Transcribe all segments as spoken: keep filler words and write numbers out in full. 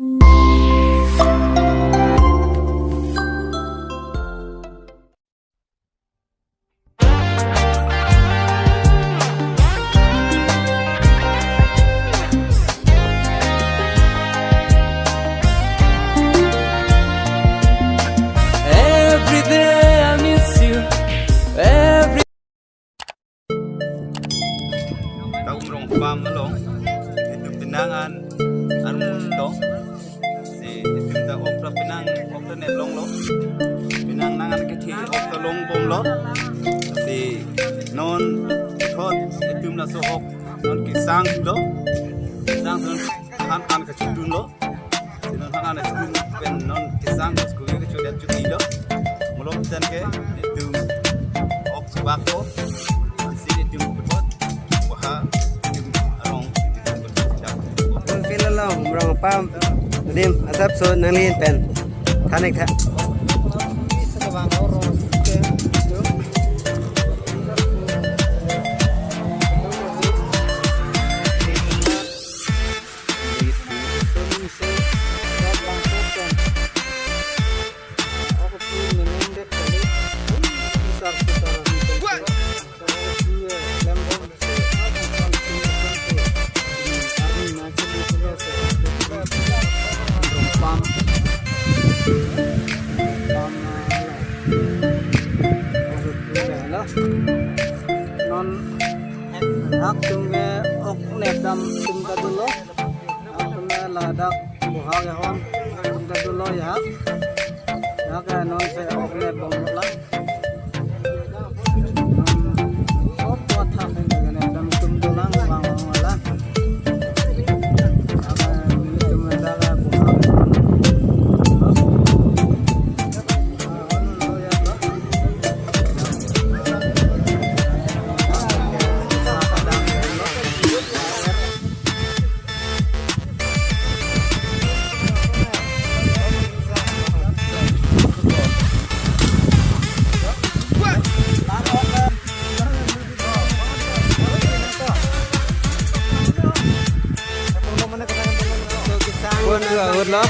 Every day I miss you. Every Taurong Pam along, itum penang an armus tong. Si itum ta ok ta penang, ok ta neplonglo. Penang nang an kethi ok ta longbomlo. Si non thot itum laso ok non kesang lo. Kesang non han an kachudunlo. Si non han an kachudun pen non kesang school kechodet chutilo. Malom ten ke itum ok chubak ko. Si itum puthot. Waha itum arong itum puthot. Tung pil along, Taurong Pam. Dim, asapso nangli pen. Thanik tha. Non hak tum ke ok nepdam tum ta dolo. Hak tum ke ladak buha kehon tum ta dolo ya. Ya ke non se ok nepbomlo. Ahut lo.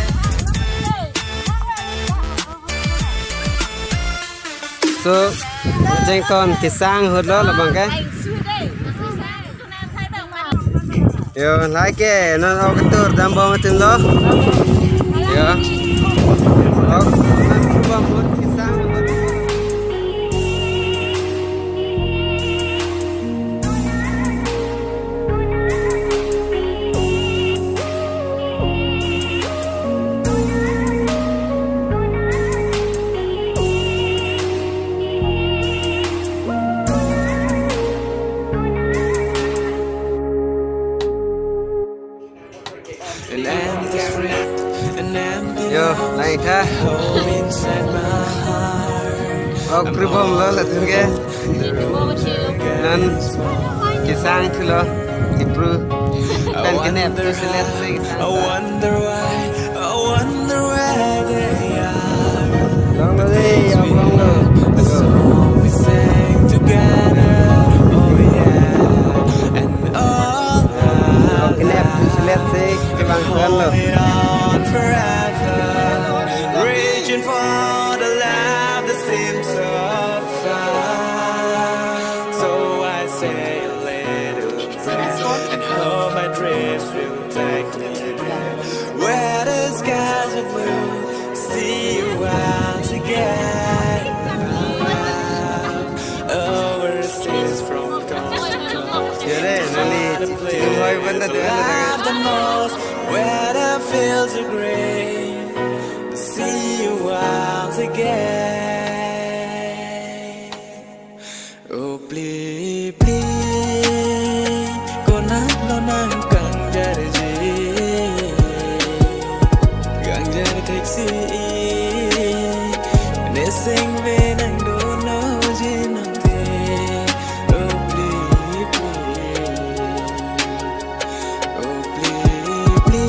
So, jengton kesang ahut lo labang ke. Yo, lahai ke, non ok ketur dambom atum lo. Yo. Ok, dambom ahut kesang ahut. Yo, lahai tha. Ok, pribom lo latum ke. Non kesang thulo, ipru pen kenep thu selet se kesang. I wonder why, I wonder where they are. Long lo de, ya long lo. The song we sang together, oh yeah. And all the kenep thu selet se kevang thuan lo. Holding on forever, reaching for the love that seems so far. So I say a little prayer and hope my dreams will take me there, where the skies are blue, see you once again. Overseas from coast to coast. Yo re, nangli chi-, chi-, hoi benda dua na. Love the most, where the fields are green, see you once again. O phli phli, konat lo nang kangjarji? Kangjar theksi, neseng ve nang dono jinam te. O phli phli, o phli phli,